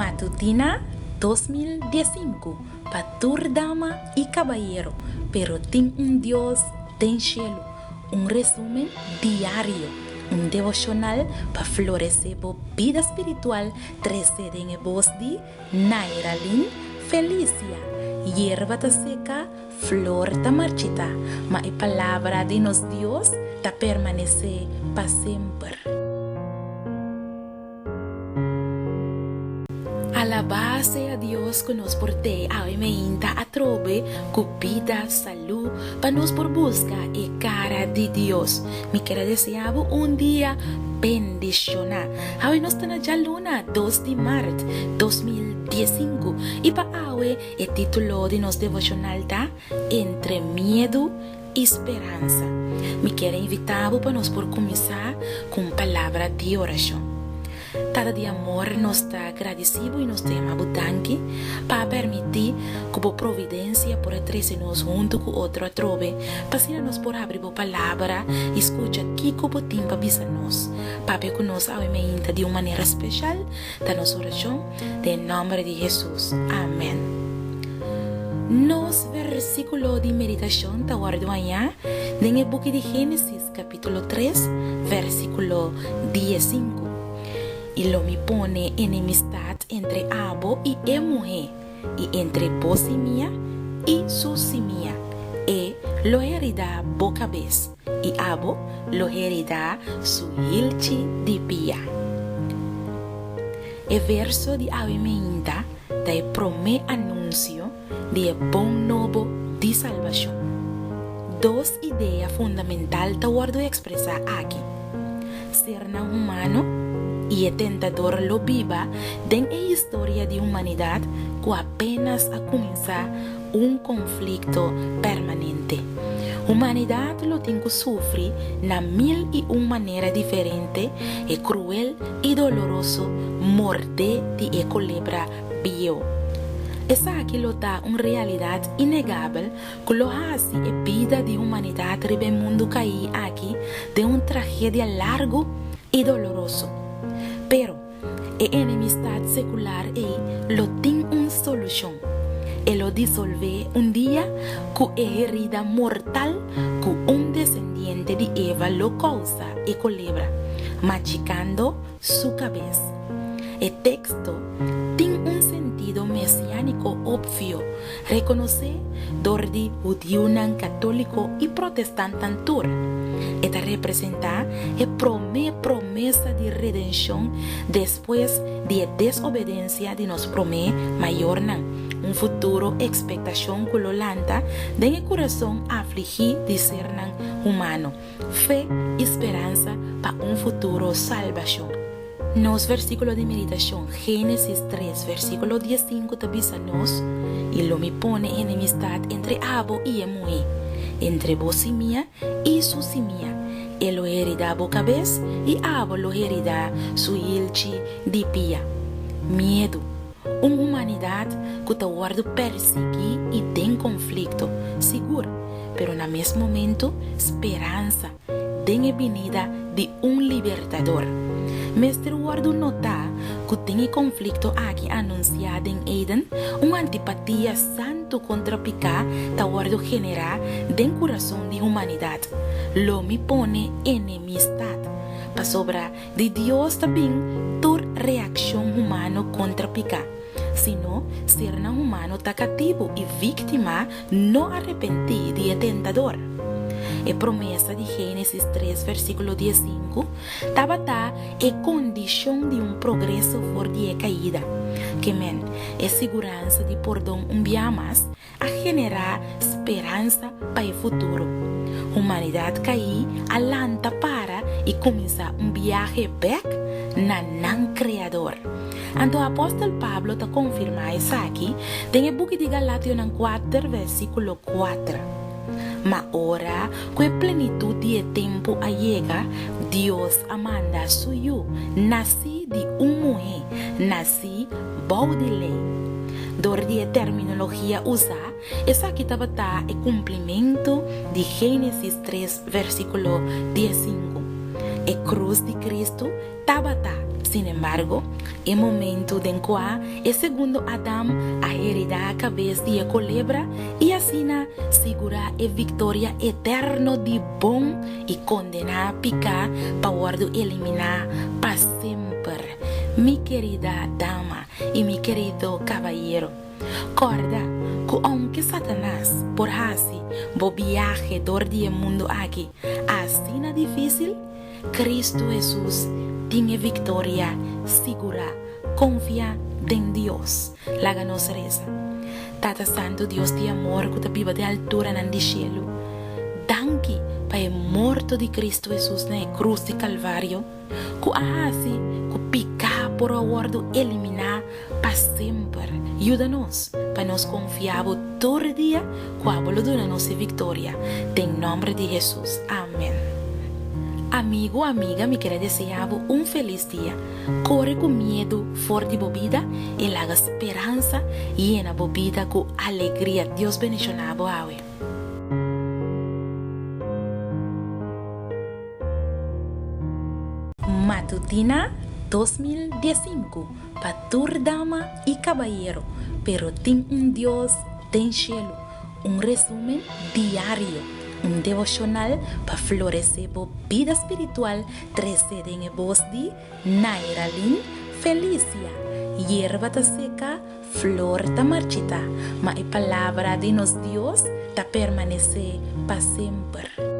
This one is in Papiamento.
Matutina 2015 pa tur dama i kabayero, pero tin un Dios den shelu. Un resumen diario, un devoshonal pa floresé bo bida spiritual trese den e bos di Nairalyn Felicia. Yerba ta seka, flor ta marchitá, ma e palabra di nos Dios ta permanesé pa semper. Alabá sea Dios ku nos por tei awe meinta atrobe ku bida salú pa nos por buska e kara di Dios. Mi kier a desea bo un dia bendishoná. Awe nos ta na djaluna dos di mart 2015 i pa awe e título di nos devoshonal ta Entre miedu i speransa. Mi kier a invitá bo pa nos por kuminsá ku un palabra di orashon. Tata di amor, nos ta gradisí bo i nos ta yama bo danki pa a permití ku bo providensia por a trese nos huntu ku otro atrobe pa asina nos por habri bo palabra i skucha kiko bo tin pa bisa nos. Papia ku nos awe meinta di un manera speshal ta nos orashon den nòmber di Hesus. Amèn. Nos versíkulo di meditashon ta wòrdu hañá den e buki di Génesis, kapítulo tres, versíkulo diesinku. I lo mi pone enemistat entre abo i e muhé, i entre bo simia i su simia. E lo heridá bo kabes, i abo lo heridá su hilchi di pia. E verso di awe meinta ta e promé anunsio di e bon nobo di salbashon. Dos idea fundamental ta wòrdu ekspresá aki, Sernan humano i e tentador lo biba den e historia di humanidat ku apénas a kuminsá un konflikto permanente. Humanidat lo tin ku sufri na mil i un manera diferente e kruel i doloroso mordé di e kolebra bieu. Esaki lo ta un realidat inegabel ku lo hasi e bida di humanidat riba e mundu kaí aki den un tragedia largu i doloroso. Pero, E enemistat sekular ei lo tin un solushon. E lo disolvé un dia ku e herida mortal ku un desendiente di Eva lo kousa e kolebra, machikando su kabes. E teksto tin un sentido mesiániko opvio, rekonosé dor di hudiunan katóliko i protestantan tur. E ta representá e promé promesa di redenshon despues di e desobedensia di nos promé mayornan, un futuro ekspektashon ku lo lanta den e kurason afligí di sernan humano, fe i speransa pa un futuro salbashon. Nos versíkulo di meditashon, Génesis tres, versíkulo diesinku, ta bisa nos, I lo mi pone enemistat entre abo i e muhé, entre bo simia i su simia, e lo heridá bo kabes i abo lo heridá su hilchi di pia. Miedu, un humanidat ku ta wòrdu persiguí i den konflikto, sigur, pero na mes momentu speransa. den e binida di un libertador. Mester wòrdu notá ku den e konflikto aki anunsiá den Eden, un antipatia santu kontra piká ta wòrdu generá den kurason di humanidat, Lo mi pone enemistat, pasobra di Dios ta bin tur reakshon humano kontra piká. Sino, sernan humano ta katibu i víktima no arepentí di e tentador. E promesa di Génesis tres versíkulo diesinku tabata e kondishon di un progreso for di e kaida. Ke men, e siguransa di pordon un bia mas a generá speransa pa e futuro. Humanidat kaí a lanta para i kuminsá un biahe bèk na nan Kreador. Anto apòstel Pablo ta konfirmá esaki den e buki di Galationan kuater versíkulo kuater, Ma ora ku e plenitut di e tempu a yega, Dios a manda su Yu, nasí di un muhé, nasí bou di lei. Dor di e terminologia usá, esaki tabata e kumplimentu di Génesis tres versíkulo diesinku. E krus di Kristu tabata. Sinembargo, e momento den kua e segundo Adam a heridá kabes di e kolebra i asina sigurá e viktoria eterno di bon i kondená piká pa wòrdu eliminá pa semper. Mi kerida dama i mi kerido kabayero, kòrda ku ounke Satanas por hasi bo biahe dor di e mundu aki asina difísil, Kristu Hesus tin e viktoria sigurá. Konfia den Dios. Laga nos resa. Tata Santu, Dios di amor ku ta biba den alturanan di shelu, danki pa e morto di Kristu Hesus na e krus di Kalvario, ku a hasi ku piká por a wòrdu eliminá pa semper. Yuda nos pa nos konfia bo tur dia ku abo lo duna nos e viktoria. Den nòmber di Hesus. Amen. Amigu, amiga, mi kere desea bo un felis dia. Kore ku miedu for di bo bida i laga speransa yena bo bida ku alegria. Dios bendishoná bo awe. Matutina 2015 pa tur dama i kabayero, pero tin un Dios den shelu. Un resumen diario, un devoshonal pa floresé bo bida spiritual trese den e bos di Nairalyn Felicia. Yerba ta seka, flor ta marchitá, ma e palabra di nos Dios ta permanesé pa semper.